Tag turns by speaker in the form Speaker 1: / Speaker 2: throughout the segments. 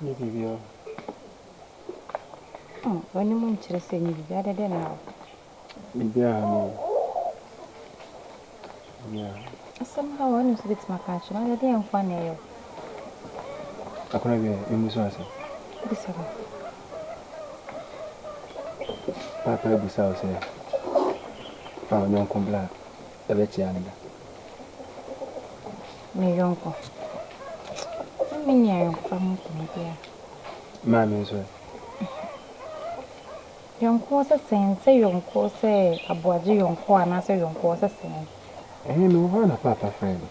Speaker 1: Nyɛ biribiara o.
Speaker 2: Oh, w'anim nkyerɛ sɛ nyɛ biribiara, adɛn dɛn na ɛha wo?
Speaker 1: Biribiara ha me o. Biribiara ha me.
Speaker 2: Asɛm ha wo a, wonim sɛ wobɛtumi aka akyerɛ me, adɛn dɛn nko ara na ɛyɛ wo?
Speaker 1: Akɔnnɔ bɛn? Memmisa wo asɛm.
Speaker 2: Bisa me.
Speaker 1: Paapa abisa wo sɛ, fa wo yɔnko bra bɛkyea no da?
Speaker 2: Me yɔnko? Me menni ayɔnkofa ho nkɔmmɔ biara.
Speaker 1: Maame nso ɛ?
Speaker 2: Yɔnkoɔ sɛ sɛn? Sɛ yɔnkoɔ sɛ aboagye yɔnkoɔ anaasɛ yɔnkoɔ sɛ sɛn?
Speaker 1: Ɛhe, mewɔ hɔ a na Paapa frɛɛ me.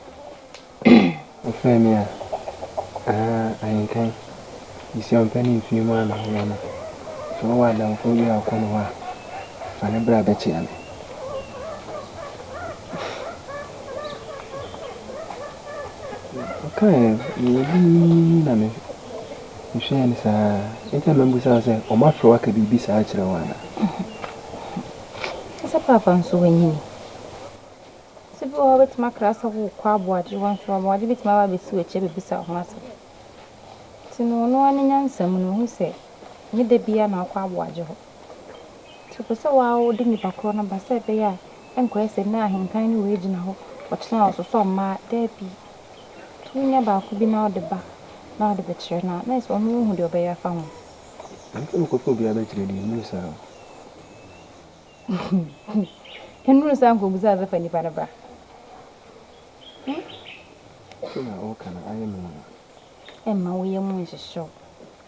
Speaker 1: Ɔfrɛɛ me a, aah, ahenkan, Mesia ɔmpɛ ne mfeɛ mu a na ɔwɔ no. Sɛ wowɔ adamfoɔ bi a ɔkɔ ne hɔ a, fa no bra bɛkyea me. Ɔkaeɛ, meyɛɛ dinn na mehwɛɛ no saa. Enti na mabisa wo sɛ, wɔafrɛ wo aka biribi saa akyerɛ wo anaa?
Speaker 2: Sɛ Paapa nso wanyini. Sɛ bi wɔ hɔ a wobɛtumi akra sɛ worekɔ aboagye hɔ nso, aboagye bɛtumi aba abɛsi w'akyi abɛbisa wo ho asɛm. Nti no ɔno ara ne nyansa mu no, ɔhu sɛ nyɛ da biara na wokɔ aboagye hɔ. Nti ɔpɛ sɛ wo ara wode nipa korɔ no ba sɛ ɛbɛyɛ a ɛnkɔyɛ sɛ nnɛ ahenkan ne wei gyina hɔ, ɔkyena ɔsosɔ mmaa. Daabi. Nti wonya baako bi na wode ba na wode bɛkyerɛ no a, na ayɛ sɛ ɔno wahu deɛ ɔbɛyɛ afa ho.
Speaker 1: Ɛnsɛ mekɔfa obiara bɛkyerɛ deɛ, ɛnnuru saa o.
Speaker 2: Nnuru saa nkɔbusaa sɛ fa nipa no bra. Hmm?
Speaker 1: Sɛ na ɔreka no ayɛ me nwanwa.
Speaker 2: Ɛmma wo yam nhyehye wo.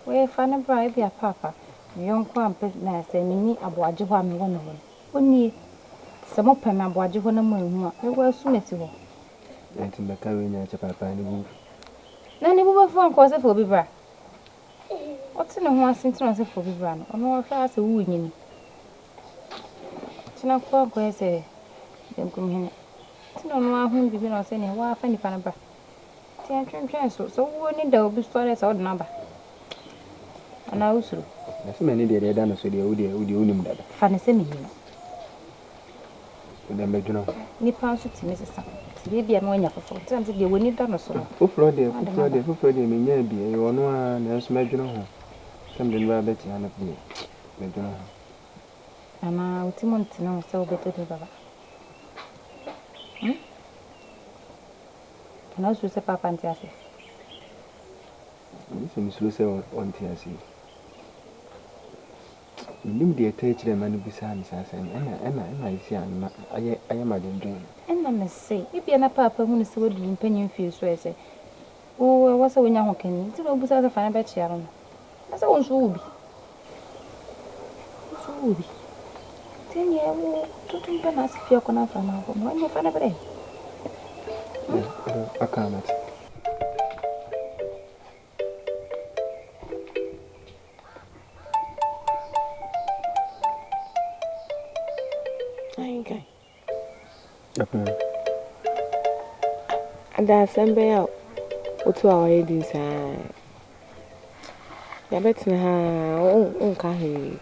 Speaker 2: Wei fa no bra, ebia paapa, me yɔnko a mpɛ na sɛ menni aboagye hɔ a mewɔ ne hɔ no, ɔnnie. Sɛ mopɛ me aboagye hɔ na moanhu a, mewɔ asumasi hɔ.
Speaker 1: Ɛnti mɛka wei nyinaa akyerɛ paapa a ne bo bɛfu.
Speaker 2: Na ne bo bɛfu anka ɔsɛ fa obi bra. Ɔte ne ho ase nti na ɔsɛ fa obi bra no, ɔno ɔhwɛ ara sɛ worenyini. Kyena koraa nkɔyɛ sɛ benkum hene. Nti na ɔno ara hu biribi na ɔsɛ nea woafa nipa no bra. Nti ɛntwentwɛn so. Sɛ wo ani da obi so ara sɛ wode no aba. Anaa wosuro?
Speaker 1: Na sɛ m'ani deɛ deɛ ɛda no so deɛ wo deɛ wo deɛ wonim dada.
Speaker 2: Fa no sɛ menim.
Speaker 1: Wo deɛ mɛdwene ho.
Speaker 2: Nipa nso tumi sesa. Nti ebia na wanya foforɔ. Nti na mesɛ deɛ w'ani da no so no.
Speaker 1: Foforɔ deɛ foforɔ deɛ foforɔ deɛ menyaa bi ɛyɛ ɔno ara nanso mɛdwene ho. Sɛ mede no bɛba abɛkyea no deɛ mɛdwene ho.
Speaker 2: Anaa wo ti mu ntene wo sɛ wobɛdi me baba? Hmm? Anaa wosuro sɛ paapa nte aseɛ?
Speaker 1: Ɛnyɛ sɛ mesuro sɛ ɔnte aseɛ. Mennim deɛ ɛtaa akyiri a ɛma no bisaa me saa asɛm no. Ɛna ɛna ɛna ɛsi a ma ayɛ ayɛ me adwendwen.
Speaker 2: Ɛna mese, ebia na paapa hunu sɛ woadu wo mpanyin mfie so ɛ sɛ wo ɛwɔ sɛ wonya hokani nti na obisa sɛ fa no bɛkyea no no. Na sɛ wo nso wowɔ bi. Wo nso wowɔ bi. Nti ɛneɛ wo tuntum pɛ na ase fie akɔ na mframa abɔ no ɛneɛ fa no brɛ.
Speaker 1: Hmm? Aka mate.
Speaker 3: Ahenkan. Ada asɛm bɛn a woto a wayɛ din saa? Yɛabɛtena ha a wonka hwee.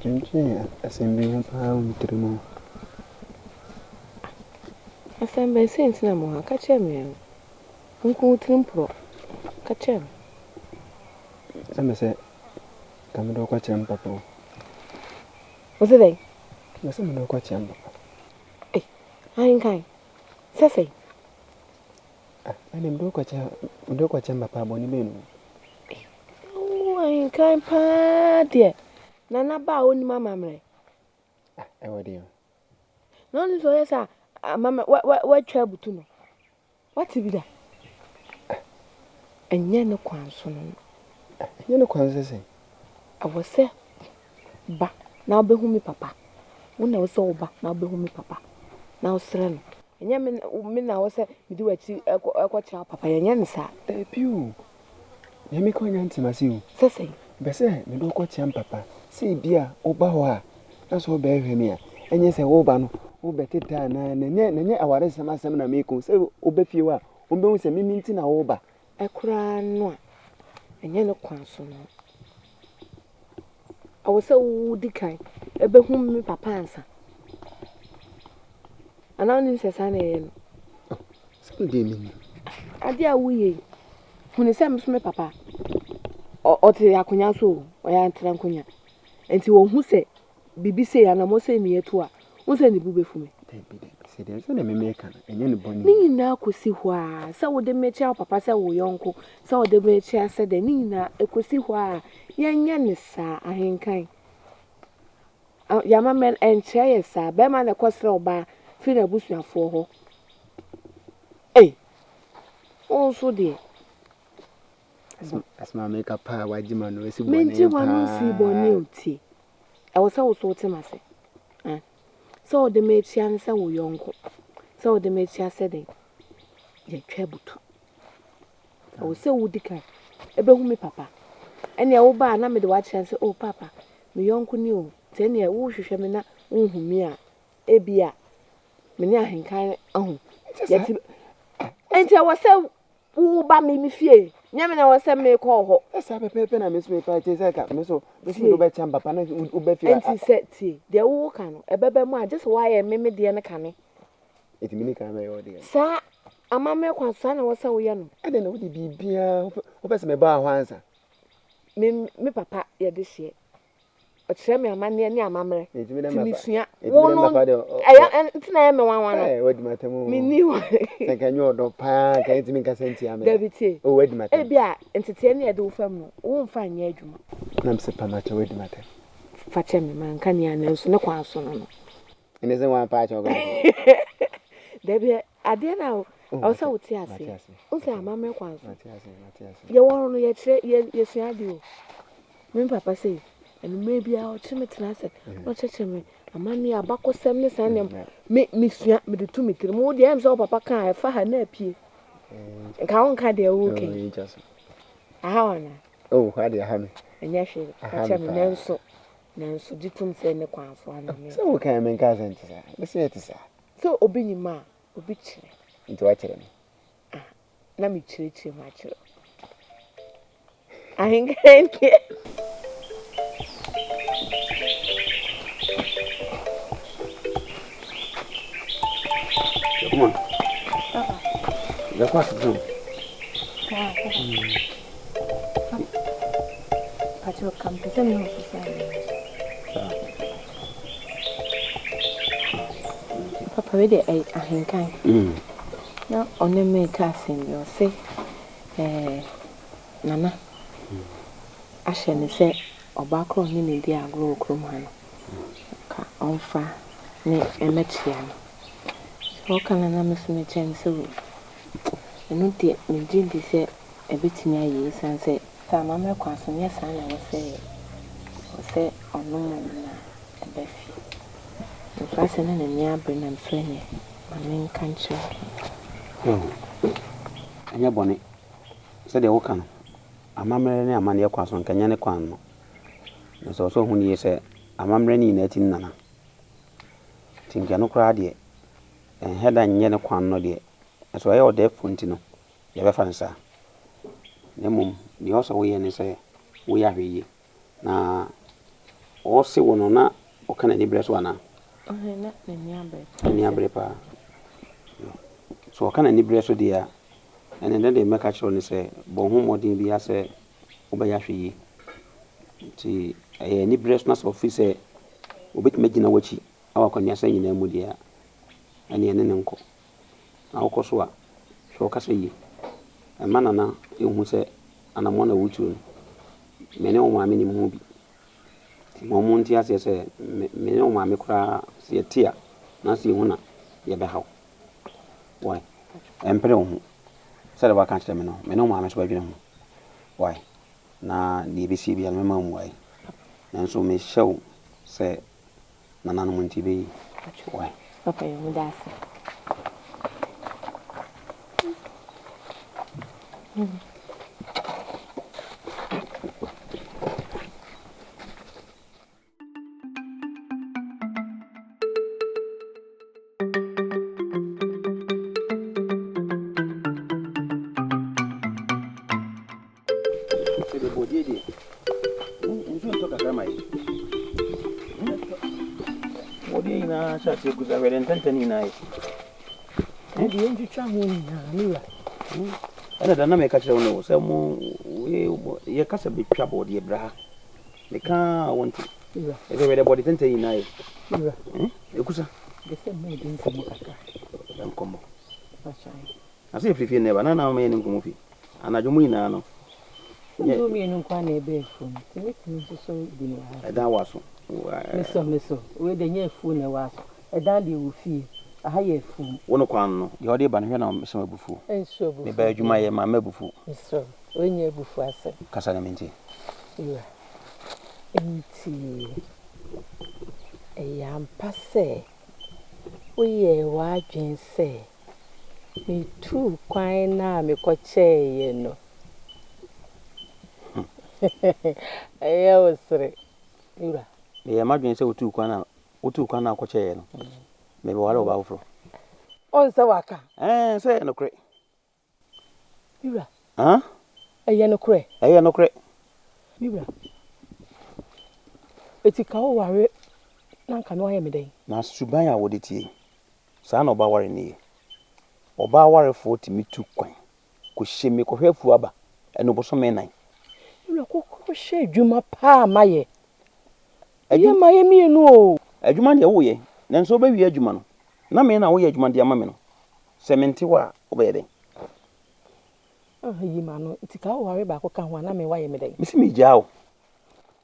Speaker 1: Dwendwen asɛm bi ho paa wɔ me tirim o.
Speaker 3: Asɛm bɛn? Sei nti na mewɔ ha. Ka kyerɛ me ɛ. Wo nko wo tirim porɔ. Ka kyerɛ me.
Speaker 1: Sɛ mesɛ ka mede wo kɔkyerɛ me papa o.
Speaker 3: Wo se dɛn?
Speaker 1: Mese mede wo kɔkyea me papa.
Speaker 3: Ei, ahenkan, sɛ sɛn?
Speaker 1: Ah, ɛne mede wo kɔkyea, mede wo kɔkyea me papa bɔne bɛn no?
Speaker 3: Ei, wo ahenkan paa deɛ, nana ba a ɔnnim amammerɛ.
Speaker 1: Ah, ɛwɔ deɛ o.
Speaker 3: Na ɔnim sɛ ɔyɛ sɛ amammerɛ, watwa abutu no. Woate bi da? Ɛnyɛ ne kwan so no no.
Speaker 1: Ɛnyɛ ne kwan so sɛ sɛn?
Speaker 3: Ɛwɔ sɛ ba na wobɛhu me papa. Wo na ɛwɔ sɛ woba na wobɛhu me papa na wosrɛ no. Ɛnyɛ me me na ɛwɔ sɛ medi w'akyi kɔkyerɛ wo papa. Yɛnyɛ no saa.
Speaker 1: Dabi o. Nea meka ɔnya ntem ase o.
Speaker 3: Sɛ sɛn?
Speaker 1: Mepɛ sɛ mede wo kɔkyea me papa. Sɛ ebia woba hɔ a, na sɛ wobɛhwehwɛ me a, ɛnyɛ sɛ woreba no, wobɛteta anaa, na ɛnyɛ na ɛnyɛ awaresɛm asɛm na meka o. Sɛ woba fie hɔ a, wɔbɛhu sɛ me nti na woreba.
Speaker 3: Koraa no a, ɛnyɛ ne kwan so no. Ɛwɔ sɛ wodi kan bɛhu me papa ansa. Anaa wonim sɛ saa na ɛyɛ no?
Speaker 1: Oh, sɛ me deɛ menim.
Speaker 3: Adeɛ a woyɛ yi, hu ne sɛ me so me papa. Ɔte akonnwa so o, ɔyɛ atena nkonnwa. Nti ɔhu sɛ biribi sei, anammɔn sei na yɛatu a, wohu sɛ ne bo bɛfu me.
Speaker 1: Dabi, dabi, sɛdeɛ sɛdeɛ me meka no, ɛnyɛ ne bɔne.
Speaker 3: Ne nyinaa kɔsi hɔ ara, sɛ wode me kyea wo papa sɛ wo yɔnko, sɛ wode me kyea sɛ dɛn, ne nyinaa ɛkɔsi hɔ ara. Yɛnyɛ no saa, ahenkan. Yɛn amammerɛ no, ɛnkyerɛ yɛ saa. Barima na ɛkɔsrɛ ɔbaa firi n'abusuafoɔ hɔ. Ei, wo nso deɛ.
Speaker 1: Asɛm a meka paa wagye m'ano asi bɔne
Speaker 3: paa. Mengye w'ano nsii bɔne o, tie. Ɛwɔ sɛ wo nso wote m'ase. Eh, sɛ wode me akyia no sɛ wo yɔnko, sɛ wode me akyia sɛ dɛn, yɛtwa abutu. Ɛwɔ sɛ wodi kan bɛhu me papa. Ɛnneɛ woba a na mede wo akyerɛ no sɛ, oh papa, me yɔnko ni o, nti ɛnneɛ wohwehwɛ me na wonhu me a, ebia me ne ahenkan ahu. Yɛte Nti ɛwɔ sɛ woba me me fie, nyɛ me na ɛwɔ sɛ mekɔ wo hɔ.
Speaker 1: Ɛsaa pɛpɛɛpɛ na me nso mepa kyɛ sɛ ka me nso me nso mede wobɛkyɛ me papa na wobɛ fie.
Speaker 3: Nti sɛ tie, deɛ woka no ɛbɛba mu a, gye sɛ woayɛ me me deɛ no kane.
Speaker 1: Nti me ni kan mɛyɛ wo deɛ no.
Speaker 3: Saa amammerɛ kwan so saa na ɛwɔ sɛ woyɛ no.
Speaker 1: Adɛn na wode biribiara wopɛ sɛ meba hɔ ansa?
Speaker 3: Me me papa yɛ dehyeɛ. Ɔkyerɛ me amanneɛ ne amammerɛ. Nti mesua. Wo no ɛyɛ nti na ɛyɛ me nwanwa no.
Speaker 1: Wadi m'atam o.
Speaker 3: Menni hɔ.
Speaker 1: Sɛ nka ɛnyɛ ɔdɔ paa nka ɛntumi nkasa ntia me.
Speaker 3: Dabi tie.
Speaker 1: O wadi m'atam.
Speaker 3: Ebi a nteteɛ ne yɛde wo fam no womfa nyɛ adwuma.
Speaker 1: Na mesɛ pa makyɛ wadi m'atam.
Speaker 3: Fa kyɛ me manka nea nanso ne kwan so no no.
Speaker 1: Ɛne sɛ wɔampa akyɛ wo
Speaker 3: Dabi adeɛ no a ɛwɔ sɛ wote aseɛ. Wohu sɛ amammerɛ kwan so. Yɛwɔ hɔ no yɛkyerɛ yɛ yɛsua adeɛ o. Me papa sei anwummerɛ biara ɔkyere me tena ase na ɔkyerɛkyerɛ me amanneɛ abakɔsɛm ne saa nneɛma. Me mesua mede to me tirim. Wo deɛ ɛyɛ me sɛ wo papa ka a ɛfa ha na apue. Nka wonka deɛ woreka yi. Aha wo anaa?
Speaker 1: Oh, ha deɛ aha me.
Speaker 3: Ɛnyɛ hwee. Ka kyerɛ me nanso Nanso gye tom sɛ ne kwan so ara ne.
Speaker 1: Sɛ woka a menkaa sɛ ɛnte saa. Mese ɛte saa.
Speaker 3: Sɛ obi nyim a, obi kyerɛ.
Speaker 1: Nti woakyerɛ me?
Speaker 3: Ah, na mekyerɛkyerɛ mu akyerɛ wo. Ahenkan deɛ.
Speaker 1: Come on.
Speaker 2: Papa.
Speaker 1: Yɛkɔ asetena mu.
Speaker 2: Pakyɛ ka mepɛ sɛ mehu sisi a
Speaker 3: Papa wei deɛ ɛyɛ ahenkan. Na ɔne me reka asɛm bi ɔse ɛɛ Nana ahyɛ no sɛ ɔbaa korɔ a ɔne no di agorɔ wɔ kurom ha no nka ɔmfa ne mmɛkyea no. Nti ɔka no na me nso mekyerɛ no sɛ ɛno deɛ megye di sɛ ɛbɛtumi ayɛ yie ɛsiane sɛ Sɛ amammerɛ kwan so, nyɛ saa na ɛwɔ sɛ ɛyɛ. Ɛwɔ sɛ ɔno mmom na ɛba fie. Nso asɛ na n'ani abere nam so ɛneɛ ma menka nkyerɛ wo.
Speaker 4: Oh, ɛnyɛ bɔne. Sɛdeɛ woka no, amammerɛ ne amanneɛ kwan so, anka ɛnyɛ ne kwan no. Nanso ɛwɔ sɛ ɔhu no yie sɛ amammerɛ no nyinaa ti ne nana. Nti nka ɛno koraa deɛ, ɛnhɛ da nyɛ ne kwan no deɛ. Nanso ɛyɛ ɔdɛɛfoɔ nti no, Yɛbɛfa no saa. Na mmom deɛ ɛwɔ sɛ woyɛ ne sɛ woyɛ ahwɛyie. Na ɔrese wo no na ɔka n'ani berɛ so anaa?
Speaker 3: Ɔhɛ na n'ani abere paa.
Speaker 4: N'ani abere paa. So ɔka n'ani berɛ so deɛ a, ɛne ne deɛ mɛka kyerɛ wo ne sɛ bɔ ho mmɔden biara sɛ wobɛyɛ ahwɛyie. Nti ɛyɛ ani berɛ so na sɛ ɔfiri sɛ obɛtumi agyina w'akyi wɔ akwannuasa nyinaa mu deɛ a, ɛne ɛne ne nkɔ. Na wokɔ so a, hwɛ wo kasa yie. Mma Nana nhu sɛ anammɔn a woretuo no, me ne wo maame nim ho bi. Nti ma wɔn nte aseɛ sɛ me me ne wo maame koraa sɛ yɛte a, na sɛ yɛhu no a, yɛbɛha wo. Wai? Ɛmpere wo ho. Sɛdeɛ woaka akyerɛ me no, me ne wo maame nso bɛdwene ho. Wai? Na deɛ ɛbɛsie biara no, mɛma wo mmuaeɛ. Nanso mehyɛ wo sɛ Nananom nti bɛyi wai.
Speaker 3: Papa yɛ meda ase.
Speaker 4: Sɛ bɛbɔ die deɛ, nsuo ntɔ kakra ma yɛ. Bɔdeɛ nyinaa hyɛ aseɛ kusa hwɛ deɛ ntɛntɛn nyinaa yɛ.
Speaker 5: Ɛdeɛ ntwitwa ho nyinaa ne wura.
Speaker 4: Ɛna da na meka kyerɛ wo no sɛ mo Wei yɛka sɛ bɛtwa bɔɔdeɛ bra ha. Meka a wonte. Ɛsɛ hwɛ dɛ bɔɔde tenten nyinaa yɛ. Ɛkusa. Nkɔmmɔ. Na sɛ yɛfiri fie nnɛ ba na na mɛyɛ ne nkɔmmɔ fie. Anadwo mu nyinaa no.
Speaker 5: Sɛ mu mmienu nko ara na ɛbɛ afuo no nti mɛtumi nso so di no ha.
Speaker 4: Ɛdan wɔ aso.
Speaker 5: Mesɔ mesɔ wei deɛ nyɛ afuo na ɛwɔ aso. Ɛdan deɛ wɔ fie. Aha yɛ afuom.
Speaker 4: Wo no kwan no deɛ ɔde ba no hwɛ na mesɛ m'abufuo.
Speaker 5: Ɛnso abufuo.
Speaker 4: Mebaa adwuma yɛ ma m'abufuo.
Speaker 5: Mesrɛ wo wei nyɛ abufuo asɛm.
Speaker 4: Kasa na mentie.
Speaker 5: Wura, enti ɛyɛ ampa sɛ woyɛɛ w'adwene sɛ metuu kwan no a mekɔkyɛeɛ no? Ɛyɛ wo sere, wura.
Speaker 4: Meyɛɛ m'adwene sɛ wotuu kwan a wotuu kwan no a wokɔkyɛeɛ no, mebɛware ɔbaa foforɔ.
Speaker 5: Ɔn sɛ waka?
Speaker 4: Ɛɛ, sɛ ɛyɛ nokorɛ.
Speaker 5: Me wura.
Speaker 4: Hã?
Speaker 5: Ɛyɛ nokorɛ?
Speaker 4: Ɛyɛ nokorɛ.
Speaker 5: Me wura, eti ka woware na anka me woayɛ me dɛn?
Speaker 4: Na suban a wode teɛ yi, saa na ɔbaa ware no yɛ. Ɔbaa warefoɔ tumi tu kwan kɔhyɛ me kɔhwɛ afuo aba ɛno bosome nan.
Speaker 5: Me wura, kɔhwɛ adwuma pa a mayɛ. Yɛ ma yɛ mmienu o.
Speaker 4: Adwuma deɛ woyɛ, nanso wobɛwie adwuma no, na me na woyɛ adwuma de ama me no, sɛ mente hɔ a, wobɛyɛ dɛn?
Speaker 5: Ah, yi m'ano. Nti ka woware baako ka ho a, na me woayɛ me dɛn?
Speaker 4: Mese megyaa wo.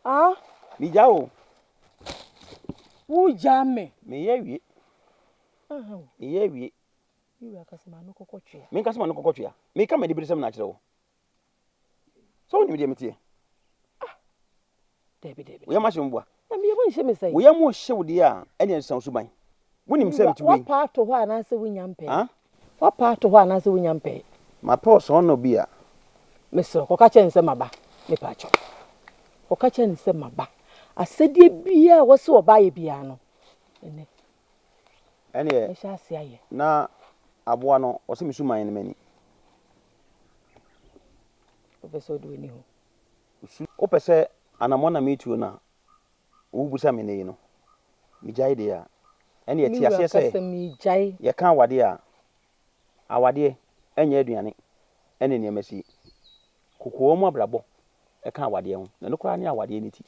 Speaker 5: Ah?
Speaker 4: Megyaa wo.
Speaker 5: Wogyaa me?
Speaker 4: Meyɛ awie. Meyɛ awie.
Speaker 5: Me wura ka sɛ m'ano kɔkɔ twea.
Speaker 4: Menka sɛ m'ano kɔkɔ twea. Meka m'aniberesɛm na akyerɛ wo. Sɛ wonim deɛ meteɛ.
Speaker 5: Ah! Dabi, dabi.
Speaker 4: Wo yam ahye wo boa.
Speaker 5: Na me yam nhye me sɛn?
Speaker 4: Wo yam hye wo deɛ a, ɛnneɛ nsa wo suban. Wonim sɛ mete wei.
Speaker 5: Woapa ato hɔ anaasɛ wonya mpɛɛ? Ah? Woapa ato hɔ anaasɛ wonya mpɛɛ?
Speaker 4: Mapɛ ɔsɔɔnɔ bi a.
Speaker 5: Mesrɛ wo, kɔka kyerɛ no sɛ maba. Mepa kyɛw. Kɔka kyerɛ no sɛ maba. Asɛdeɛ biara a ɛwɔ sɛ ɔba yɛ biara no, ɛnnɛ.
Speaker 4: Ɛnneɛ,
Speaker 5: Mɛhyɛ ase ayɛ.
Speaker 4: na aboa no, ɔse me suman no m'ani.
Speaker 5: Wopɛ sɛ wode w'ani hu?
Speaker 4: Su. Wopɛ sɛ anammɔn a meretuo no a worebisa me nnɛ yi no, megyae deɛ a, ɛnneɛ
Speaker 5: Me
Speaker 4: te
Speaker 5: wura
Speaker 4: aseɛ
Speaker 5: ka
Speaker 4: sɛ
Speaker 5: sɛ megyae.
Speaker 4: yɛka awadeɛ a, awadeɛ nyɛ aduane ne nneɛma sie. Kokoa mu abrabɔ ka awadeɛ ho, na ɛno koraa ne awadeɛ no ti.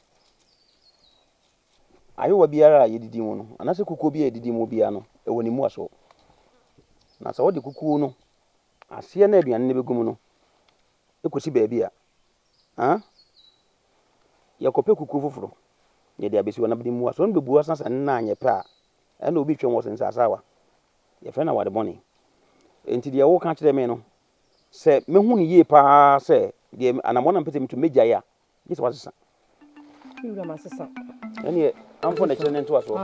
Speaker 4: Ayowa biara a yɛdidi mu no, anaasɛ kukuo bi a yɛdidi mu biara no, ɛwɔ ne mmuasoɔ. Na sɛ wode kukuo no aseɛ na aduane no bɛgu mu no kɔsi baabi a, ah, yɛkɔpɛ kukuo foforɔ na yɛde abɛsi hɔ. Na de mmuasoɔ no bɛbu asa sɛ nna anyɛ pɛ a, ɛna obi twɛn wɔ sɛ nsasaawa. Yɛfrɛ no aware bɔne. Enti deɛ woka kyerɛ me no, sɛ mɛhu no yie paa sɛ deɛ anammɔn a mepɛ sɛ metu mɛgyae a, Gye sɛ woasesa.
Speaker 5: Me wura masesa.
Speaker 4: Ɛneɛ amfo na kyerɛ ne ntoasoɔ.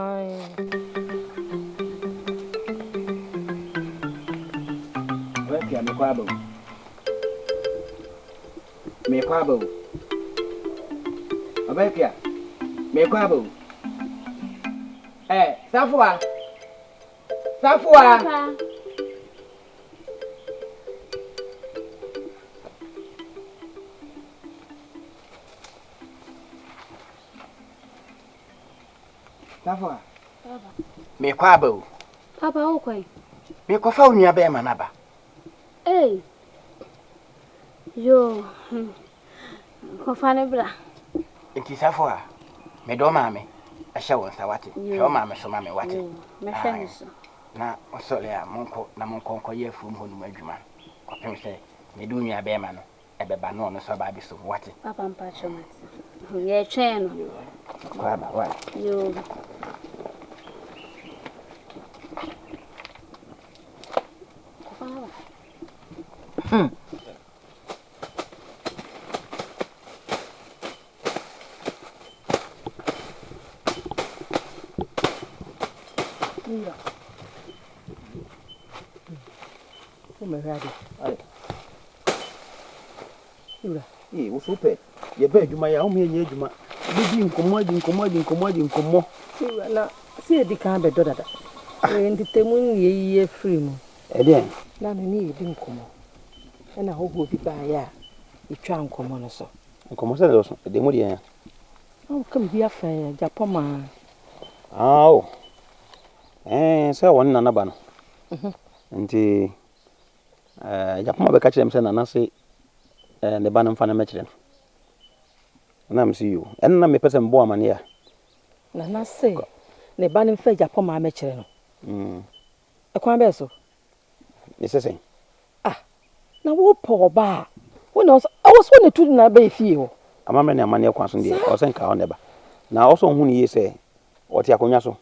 Speaker 1: Ɔbɛpia mekɔ aba o. Mekɔ aba o. Ɔbɛpia mekɔ aba o. Ɛ Safoa. Safoa.
Speaker 2: Papa.
Speaker 1: Safoa.
Speaker 2: Papa.
Speaker 1: Mekɔ aba o.
Speaker 2: Papa wokɔ yi.
Speaker 1: Mekɔfa wo nua bɛrima no aba.
Speaker 2: Ei. Yoo. Hmm. Kɔfa no bra.
Speaker 1: Nti Safoa, mede wo maame hyɛ wo nsa wate. Hwɛ wo maame so ma me wate.
Speaker 2: Mɛhwɛ ne so.
Speaker 1: Na ɔsɔre a monkɔ na monkɔ nkɔyɛ afuom hɔnom adwuma kɔpem sɛ mede wo nua bɛrima no ɛbɛba na ɔno nso aba abɛsɔ mu wate.
Speaker 2: Papa mpakyɛ mate. Yɛtwɛn no.
Speaker 1: Kɔ aba wa.
Speaker 2: Yoo. Kɔfa no aba.
Speaker 5: Wura. Womɛhwɛ ade. Wura.
Speaker 4: Ee, wo so pɛ. Yɛba adwuma yɛ a, woma yɛnyɛ adwuma. Bɛdi nkɔmmɔ, adi nkɔmmɔ, adi nkɔmmɔ, adi nkɔmmɔ.
Speaker 5: Wura, na sɛ yɛdi kan bɛdɔ dada. Ɛyɛ ntetemu ne yɛyi afiri mu.
Speaker 4: Ɛdeɛn?
Speaker 5: Na no ne yɛdi nkɔmmɔ. Ɛna ahɔhoɔ bi baeɛ a yɛtwaa nkɔmmɔ no so.
Speaker 4: Nkɔmmɔ sɛ dɔɔso. Ɛdeɛ mu deɛ.
Speaker 5: Na woka biribi afa yɛn agyapɔmaa.
Speaker 4: Ah, o. Ɛɛ, sɛ wɔne Nana ba no. Nti, ɛɛ, agyapɔmaa bɛka kyerɛ me sɛ Nana se. ne ba no mfa no mmɛkyerɛ no. Na mese yoo, ɛno na mepɛ sɛ mebɔ wo amaneɛ a.
Speaker 5: Nana se ne ba no mfa agyapɔmaa mmɛkyerɛ no. Ɛkwan bɛn so?
Speaker 4: Mese sɛn?
Speaker 5: Ah, na wopɛ ɔba a, wo na ɛwɔ sɛ wo na ɛtu na bɛyɛ fie hɔ.
Speaker 4: Amammerɛ ne amanneɛ kwan so deɛ, ɛwɔ sɛ nka ɔna ɛba. Na ɔwɔ sɛ ɔhu no yie sɛ ɔte akonnwa so.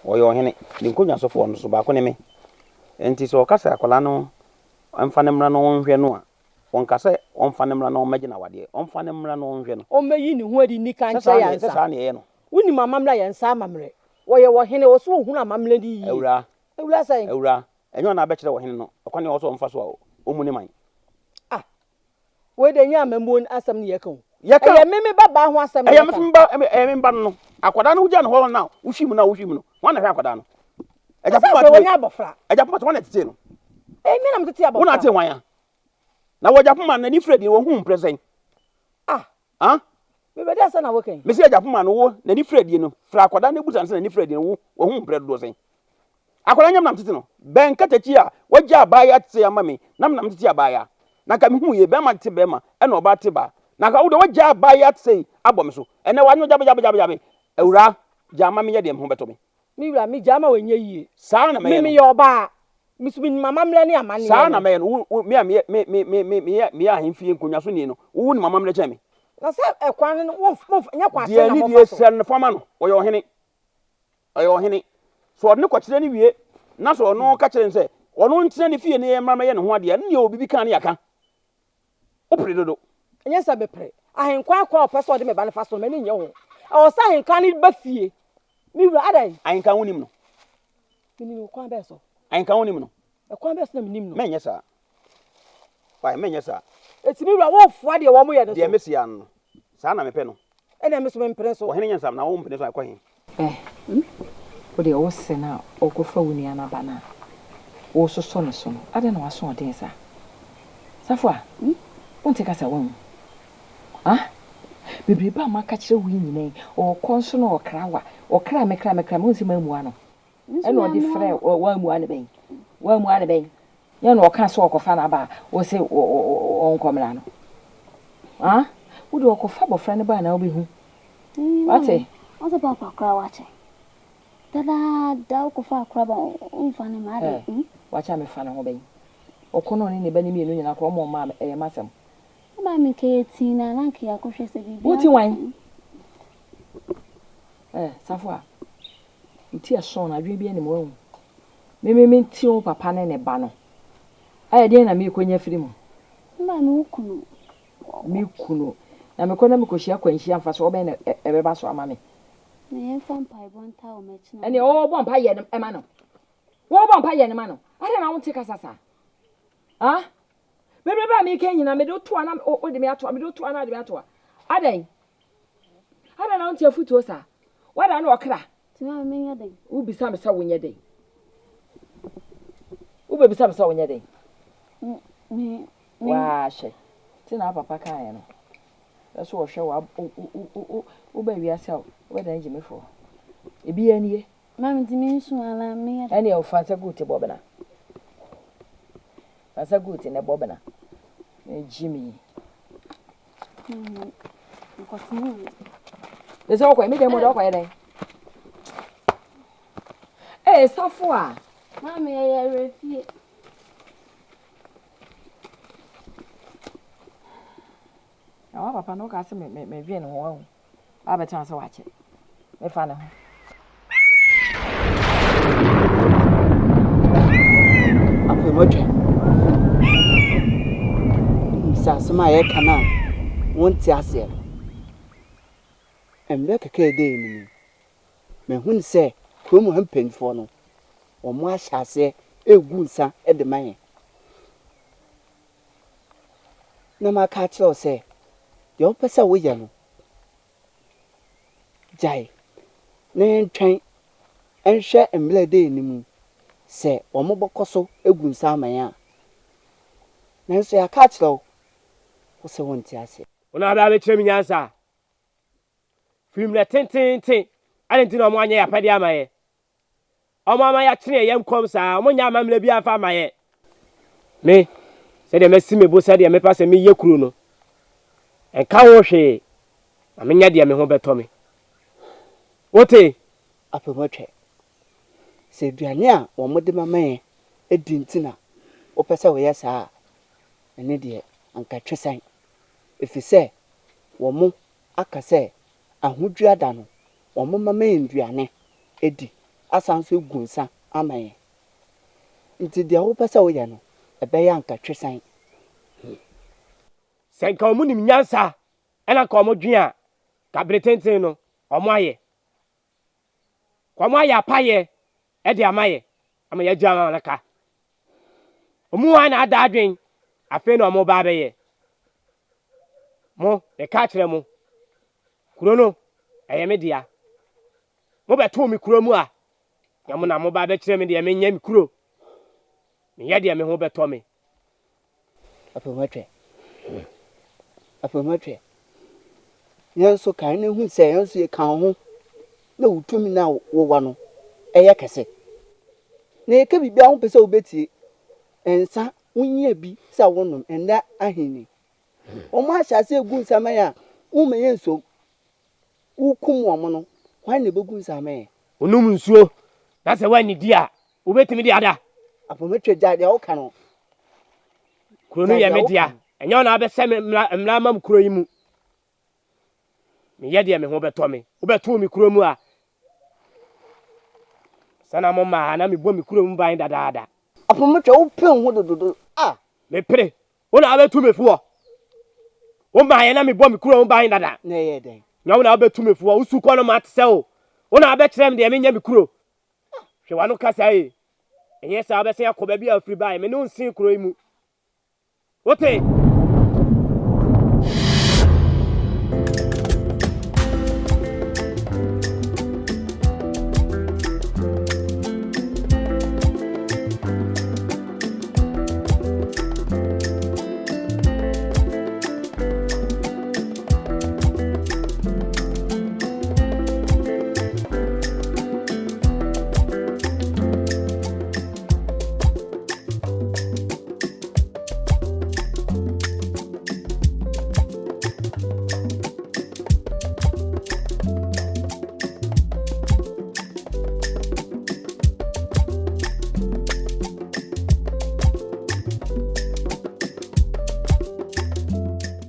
Speaker 4: Ɔyɛ ɔhene. Ne nkonnwasofoɔ no so baako ne me. Enti sɛ ɔka sɛ akwadaa no mfa no mmra na ɔnhwɛ no a, ɔnka sɛ ɔmfa no mmra na ɔmmɛgye no awadeɛ. Ɔmfa no mmra na ɔnhwɛ no.
Speaker 5: Ɔmmɛyi ne ho adi nni kan
Speaker 4: Sɛ saa
Speaker 5: nkyerɛ
Speaker 4: na
Speaker 5: yɛn
Speaker 4: sɛ
Speaker 5: ansa.
Speaker 4: saa na ɛyɛ no.
Speaker 5: Wonim amammerɛ a, yɛn nsa amammerɛ. Ɔyɛ ɔhene, ɛwɔ sɛ ɔhunu amammerɛ no yie.
Speaker 4: Awuraa,
Speaker 5: Awuraa sɛn?
Speaker 4: Awuraa, ɛnyɛ ɔno na abɛkyerɛ ɔhene no ɔkwan a ɛwɔ sɛ ɔmfa so a ɔmmu ne man.
Speaker 5: Ah, wei deɛ ɛnyɛ amammuo asɛm ne yɛka o.
Speaker 4: Yɛka.
Speaker 5: Ɛyɛ me me babaa ho asɛm na
Speaker 4: Ɛyɛ me
Speaker 5: yɛka.
Speaker 4: nso me ba, ɛyɛ me ba no no. Akwadaa no wogya no hɔ na wohwi mu na wohwi mu no, hwan na ɛhwɛ akwadaa no? Agya
Speaker 5: Sɛ
Speaker 4: Poma
Speaker 5: afei
Speaker 4: te
Speaker 5: wɔnyɛ abɔfra.
Speaker 4: Agya Poma te hwan na ɛtetee no?
Speaker 5: Ɛyɛ me na metete
Speaker 4: Wo na
Speaker 5: abɔfra.
Speaker 4: ate hwan a? Na wɔ Agya Poma n'ani fira deɛ wɔhu mprɛ sɛn?
Speaker 5: Ah,
Speaker 4: Ah?
Speaker 5: me wura deɛ asɛm na woka yi?
Speaker 4: Mese Agya Poma no wo n'ani fira die no, fra akwadaa no busa no sɛ n'ani fira die no wo wahu mprɛ dodoɔ sɛn? Akwadaa nyɛ me na metete no. Bɛn katakyi a wagya abaayewa tete ama me na me na metete abaayewa. Na nka mehu yie, bɛrima tete bɛrima ɛna ɔbaa tete baa. Na nka wo deɛ wagya abaayewa te sei abɔ me so. Ɛnɛ w'ano gyabe gyabe gyabe gyabe. Awuraa, gyaa ma menyɛ deɛ me ho bɛtɔ me.
Speaker 5: Me wura, megyaa ma wanyɛ yie.
Speaker 4: Saa na
Speaker 5: Me
Speaker 4: mɛyɛ no.
Speaker 5: meyɛ ɔbaa. Me nso menim amammerɛ ne amanneɛ
Speaker 4: Saa na
Speaker 5: no.
Speaker 4: mɛyɛ no. Wo, wo, me a meyɛ, me, me, me, me, meyɛ, meyɛ ahemfie nkonnwa so ni no, wo wonim amammerɛ kyɛn me.
Speaker 5: Na sɛ ɛkwan no, womf, momf, nyɛ kwan
Speaker 4: Deɛ
Speaker 5: tene na
Speaker 4: anidie
Speaker 5: momfa so.
Speaker 4: sɛ no fa ma no, ɔyɛ ɔhene. Ɔyɛ ɔhene. Sɛ ɔde no kɔkyerɛ no wie, na sɛ ɔno ka kyerɛ no sɛ ɔno ntena ne fie na yɛmmra mmɛyɛ ne ho adeɛ a, ɛno deɛ ɔwɔ biribi ka ne yɛaka. Wopere dodo.
Speaker 5: Ɛnyɛ sɛ mepere. Ahenkwan kwan a ɔpɛ sɛ ɔde me ba no fa so no, m'ani nnye ho. Ɛwɔ sɛ ahenkan no ba fie. Me wura, adɛn?
Speaker 4: Ahenkan wonim no?
Speaker 5: Menim no kwan bɛn so?
Speaker 4: Ahenkan wonim no?
Speaker 5: Ɛkwan bɛn so na menim no?
Speaker 4: Mɛnyɛ saa. Wai, mɛnyɛ saa.
Speaker 5: Enti me wura, worefoa deɛ wɔyɛ no so?
Speaker 4: Deɛ mese ara no, saa na mepɛ no.
Speaker 5: Ɛnna me nso mempene so.
Speaker 4: Ɔhene nyansam, na wompene so a, ɛkɔ he?
Speaker 2: Eh, wo deɛ wo se no a ɔrekɔfa wo nua no aba no a woresosɔ ne so no, adɛn na w'asoɔden saa? Safoa, wonte kasa wahu? Ah, bebrebe a maka kyerɛ wo yi nyina yi, ɔrekɔ nso na ɔkra wa, ɔkra me kra me kra me, wonse mammua no? Ɛna ɔde frɛ wammua no bɛn? Wammua no bɛn? Nyɛ na ɔka sɛ ɔkɔfa n'aba a wose ɔnkɔ mmra no? Ah, wo deɛ ɔkɔfa abɔfra no ba a na wobɛhu. Wate?
Speaker 6: Ɔsɛ papa koraa wakyɛ. Dadaada wokɔfa akora ba womfa no ma ade.
Speaker 2: Eh, wakyɛ a mefa ne ho bɛn? Ɔkɔ na ɔne ne ba no mmienu nyinaa koraa ɔma ɔma a ɛyɛ m'asɛm.
Speaker 6: Ɔma me nka yɛ tii na na nka yɛakɔhwɛ sɛ biribi.
Speaker 2: Wo ti wan? Eh, Safoa, wo ti ɛsɔn no adwene bi anim wahu. Me me me ti wo papa ne ne ba no. Ayɛ deɛn na merekɔnya firi mu?
Speaker 6: Maame wo kunu.
Speaker 2: Me kunu. Na mekɔ na mekɔhyia akwanhyia mfasoɔ bɛn na ɛbɛba so ama me?
Speaker 6: Na yɛmfa mpaebɔ ntaa wɔn akyi na.
Speaker 2: Ɛnneɛ wɔbɔ mpaeɛ no ma no. Wɔbɔ mpaeɛ no ma no. Adɛn na wonte kasa saa? Ah? Bebrebe a meka nyinaa mede wo to a na wode me ato a mede wo to a na wode me ato a. Adɛn? Adɛn na wonte afotuo saa? Woada ne ɔkra.
Speaker 6: Nti maame menyɛ dɛn?
Speaker 2: Wobisa me sɛ wonyɛ dɛn? Wobɛbisa me sɛ wonyɛ dɛn?
Speaker 6: Me, me.
Speaker 2: Waa hwɛ. Nti na papa kaeɛ no. Sɛ so wɔhwɛ wo woba wiase a wobɛdane gyimifoɔ. Ebi nie.
Speaker 6: Maame nti mensu anaa menyɛ dɛn?
Speaker 2: Ɛneɛ fa nsa gu wo ti bɔ bena. Fa nsa gu wo ti na bɔ bena. Gyimi. Ɛsɛ ɔkɔ mi dɛm ɔdɔ ɔkɔ yɛ dɛn? Ee safo a.
Speaker 6: Maame yɛ yɛ werɛ fie.
Speaker 2: Na wa papa no woka sɛ me me me dwen ho ahu. Wabɛtena sɛ wakyɛ. Mefa ne ho.
Speaker 7: Apaamutwa. Wonim sɛ asɛm a yɛreka no a wonte aseɛ no, mmerɛ kakra a ɛda anim yi, mahunu sɛ kurom ha mpanimfoɔ no, wɔahyɛ aseɛ regu nsa de ma yɛn. Na maka akyerɛ wo sɛ, deɛ wopɛ sɛ woyɛ no, Gyae na yɛntwɛn nhwɛ mmerɛ a ɛda yɛn anim yi sɛ wɔbɛkɔ so agu nsa ama yɛn a. Nanso yɛaka akyerɛ wo, wo se wonte aseɛ.
Speaker 8: Wo na wobɛba abɛkyerɛ me nyansa? Firi mmerɛ tenteenten, adɛn nti na wɔanyɛ yɛn apɛdeɛ ama yɛn? Wɔn ama yɛakyene yɛn yam kɔm saa, wɔnyɛ amammerɛ biara mfa mma yɛn. Me, Sɛdeɛ masi me bo sɛdeɛ mepɛ sɛ meyɛ kuro no, ɛnka ho hwee na menyɛ deɛ me ho bɛtɔ me. Wote?
Speaker 7: Apɛmɔtwɛ, sɛ aduane a wɔde ma yɛn di nti na wopɛ sɛ woyɛ saa a, ɛno deɛ anka twe san. Ɛfiri sɛ wɔaka sɛ ahodwira da no, wɔma yɛn aduane di, asan nso agu nsa ama yɛn. Nti deɛ wopɛ sɛ woyɛ no, ɛbɛyɛ anka twe san.
Speaker 8: Sɛ nka wɔn nim nyansa ɛna nka wɔn dwen a, nka bere tenten no wɔn ayɛ. Nka wɔn ayɛ apayɛ ɛde ama yɛ, ama yɛagya ama no ka. Wɔn mu hwan na ada adwen, afei na wɔn ba abɛyɛ. Mo, meka akyerɛ mo, kuro no, ɛyɛ me dea. Mobɛtoo me kuro mu a, na mo na moba abɛkyerɛ me deɛ menyɛ me kuro. Meyɛ deɛ me ho bɛtɔ me.
Speaker 7: Afei Afei yɛn nso kae na hu sɛ yɛn nso yɛka wo ho na wo tumi no a wowɔ no ɛyɛ kɛse. Na yɛka biribi a wompɛ sɛ wobɛtie. Nsa wonyia bi sɛ wonom ɛnnɛ ahenni. Wɔn ahyɛ ase egu nsa ma yɛn a womma yɛn nsom. Wokum wɔn no, hwan na ɛbɛgu nsa ama yɛn?
Speaker 8: Wonom nsuo na sɛ woannidi a, wobɛtumi de ada.
Speaker 7: Apɔmɛtwa gyae deɛ woka no.
Speaker 8: Kuro no yɛ me dea. Ɛnyɛ wo na wabɛhyɛ me mmara mmara ama me kuro yi mu. Meyɛ deɛ me ho bɛtɔ me. Wobɛtoo me kuro mu a, sɛ na mo mmaa ha na mebɔ me kuro mu ban dadaada.
Speaker 7: Apɔmɛtwa wopere wo ho dododo a.
Speaker 8: Mepere. Wo na wabɛtu me foɔ. Wo mmaa yɛ na mebɔ me kuro mu ban dada.
Speaker 7: Na ɛyɛ dɛn?
Speaker 8: Nyɛ wo na wabɛtu me foɔ. Wo sukɔ no mate sɛ o. Wo na wabɛkyerɛ me deɛ menyɛ me kuro. Hwɛ w'ano kasa yi. Ɛnyɛ saa wobɛsan akɔ baabi a wofiri baeɛ. Me ne wo nsen kuro yi mu. Wote?